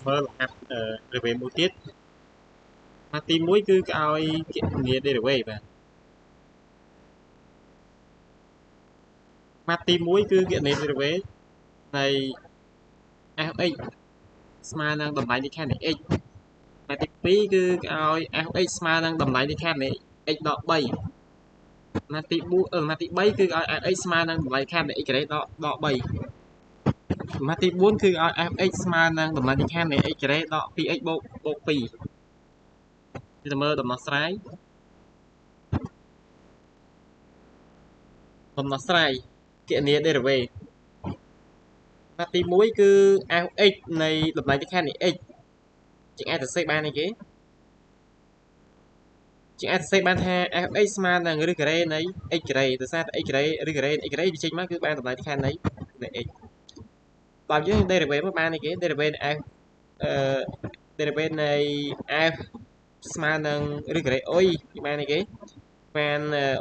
មើលលំហាត់រវេមួយទៀតមកទី1គឺគេឲ្យគណនា derivative បាទមកទី1គឺគណនា derivative នៃ fx ស្មើនឹងតម្លៃនៃខណ្ឌនៃ x មកទី2គឺគេឲ្យ fx ស្មើនឹងតម្លៃនៃខណ្ឌនៃ x ដក3មកទី4មកទី3គឺឲ្យ fx ស្មើនឹងតម្លៃខណ្ឌនៃ x ការ៉េដក3មកទី4គឺឲ្យ fx ស្មើនឹងតម្លៃនៃខណ្ឌនៃ x ការ៉េដក 2x បូក2ទៅមើលដំណោះស្រាយដំណោះស្រាយគណនា derivative មកទី1គឺ fx នៃតម្លៃនៃខណ្ឌនៃ x ជាងអាចសរសេរបានអីគេជាងអាចសរសេរបានថា fx ស្មើនឹងឫសការ៉េនៃ x ការ៉េដោយសារតែ x ការ៉េឫសការ៉េ x ការ៉េវាចេញមកគឺបានតម្លៃខណ្ឌនៃ x បើយើង derivative មកបានអីគេ derivative f derivative នៃ f ស្មើនឹងឫសការ៉េ u បានអីគេបាន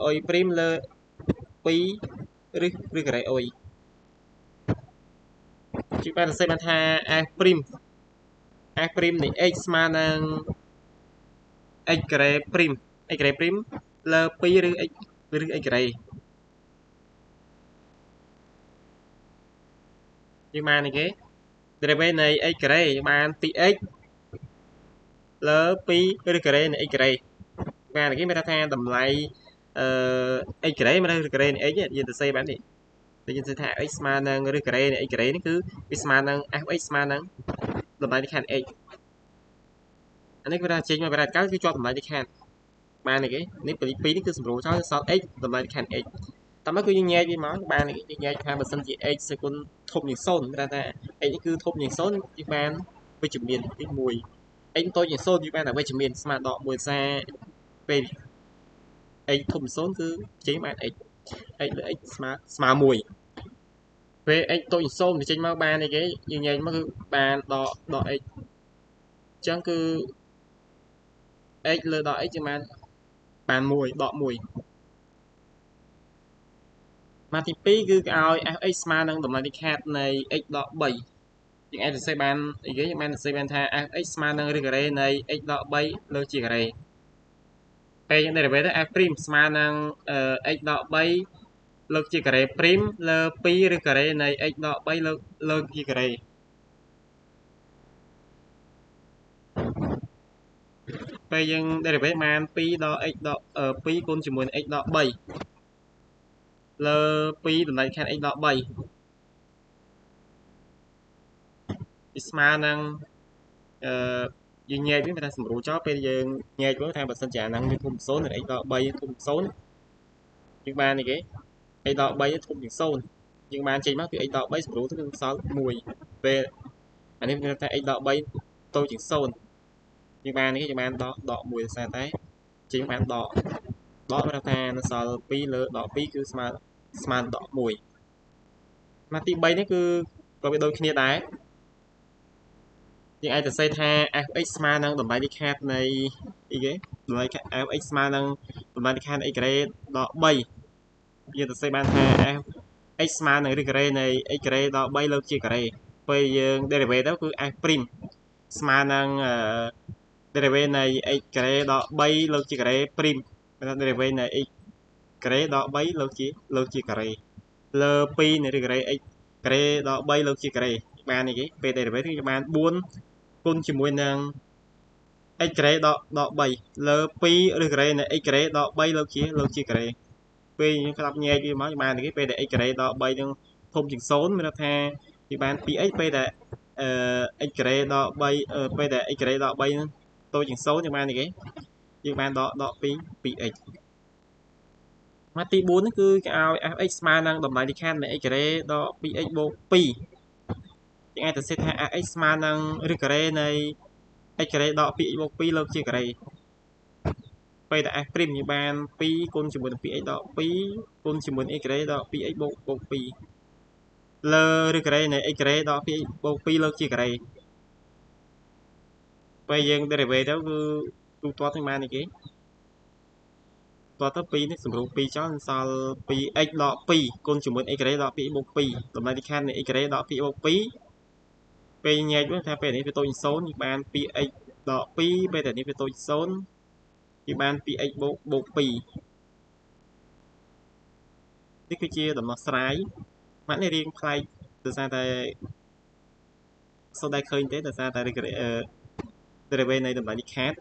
u ព្រីមលើ2ឫសការ៉េ u ជាបានសរសេរបានថា f ព្រីម f ព្រីមនៃ x ស្មើនឹង x ការ៉េព្រីម x ការ៉េព្រីមលើ2ឬ x ឬ x ការ៉េយើងបានអីគេ derivative នៃ x ការ៉េយើងបាន 2x លើ2ឬការ៉េនៃ x ការ៉េបានគេមានថាតម្លៃx ការ៉េមកឬការ៉េនៃ x យើងទៅសេបាននេះតែយើងសេថា x ស្មើនឹងឬការ៉េនៃ x ការ៉េនេះគឺវាស្មើនឹង fx ស្មើនឹងតម្លៃនៃខណ្ឌ x អានេះគេថាចេញមកបរិយាកាសគឺជាប់តម្លៃនៃខណ្ឌបាននេះគេនេះពី2នេះគឺសម្រួលចោលសល់ x តម្លៃនៃខណ្ឌ x តាមមកគឺយើងញែកវាមកបានយើងញែកថាបើសិនជា x សេគុណធំជាង0គេថា x នេះគឺធំជាង0យើងបានវិជ្ជមានទី1 x តូចជាង0យើងបានតែវិជ្ជមានស្មើដក1សារពេល x ធំ0គឺចេញបាន x x លើ x ស្មើ1ពេល x តូចជាង0វាចេញមកបានអីគេយើងញែកមកគឺបានដក x អញ្ចឹងគឺ x លើដក x យើងបាន1ដក1មកទី2គឺគេឲ្យ fx ស្មើនឹងតម្លៃនៃខាតនៃ x ដក3យើងអាចសរសេរបានអីគេយើងបានសរសេរបានថា fx ស្មើនឹងឫសការ៉េនៃ x ដក3លើជាការ៉េពេលយើង derivative ទៅ f' ស្មើនឹង x ដក3លើកជាការ៉េព្រីមលើ2ឬការ៉េនៃ x ដក3លើកជាការ៉េពេលយើង derivative បាន2ដល់ x ដក2គុណជាមួយនឹង x ដក3លើ2តម្លៃខណ្ឌ x ដក3វាស្មើនឹងយើងញែកវាថាសម្រួលចោលពេលយើងញែកវាថាបើសិនជាអាហ្នឹងវាធំ0និង x ដក3ធំ0យើងបានអីគេ x ដក3ធំជាង0យើងបានចេញមកគឺ x ដក3សម្រួលទៅគឺសល់1ពេលអានេះមានថា x ដក3តូចជាង0យើងបាននេះយើងបានដក1ដោយសារតែចេញបានដកមានថានៅសល់2លើដក2គឺស្មើដក1មកទី3នេះគឺក៏វាដូចគ្នាដែរយើងអាចសរសេរថា fx ស្មើនឹងតម្លៃនៃខាតនៃអីគេតម្លៃ fx ស្មើនឹងតម្លៃនៃខាត x ការ៉េដក3យើងសរសេរបានថា f x ស្មើនឹងឫសការ៉េនៃ x ការ៉េដក3លើកជាការ៉េពេលយើង derivative ទៅគឺ f' ស្មើនឹង derivative នៃ x ការ៉េដក3លើកជាការ៉េព្រីមមានថា derivative នៃ x ការ៉េដក3លើកជាការ៉េលើ2នៃឫសការ៉េ x ការ៉េដក3លើកជាការ៉េបាននេះគេពេល derivative គឺបាន4គុណជាមួយនឹង x ការ៉េដក3លើ2ឫសការ៉េនៃ x ការ៉េដក3លើកជាការ៉េពេលយើងក្តាប់ញែកវាមកបានគេពេលដែល x ការ៉េដក3នឹងធំជាង0មានន័យថាវាបាន 2x ពេលដែល x ការ៉េដក3ពេលដែល x ការ៉េដក3នឹងតូចជាង0យើងបានគេយើងបានដក2 2x មកទី4នេះគឺគេឲ្យ fx ស្មើនឹងតម្លៃនៃខណ្ឌនៃ x ការ៉េដក 2x បូក2យើងអាចសរសេរថា fx ស្មើនឹងឫសការ៉េនៃ x ការ៉េដក 2x បូក2លើកជាការ៉េពេលដែល f' យើងបាន2គុណជាមួយនឹង 2x ដក2គុណជាមួយនឹង x ការ៉េដក 2x បូក2លើឫសការ៉េនៃ x ការ៉េដក 2x បូក2លើកជាការ៉េពេលយើង derivative ទៅគឺទូទាត់នឹងបានអីគេទាត់ទៅ2នេះសម្រួល2ចោលសល់ 2x ដក2គុណជាមួយ x ការ៉េដក 2x បូក2តម្លៃនៃខណ្ឌនៃ x ការ៉េដក 2x បូក2 ពេលញែកវិញថាពេលនេះវាតូច0យើងបាន 2x ដក2ពេលតែនេះវាតូច0យើងបាន 2x បូកបូក2នេះគឺជាដំណោះស្រាយម៉ាក់នេះរៀងប្លែកដោយសារតែសូវដែរឃើញទេដោយសារតែ derivative នៃតម្លៃនេះខាត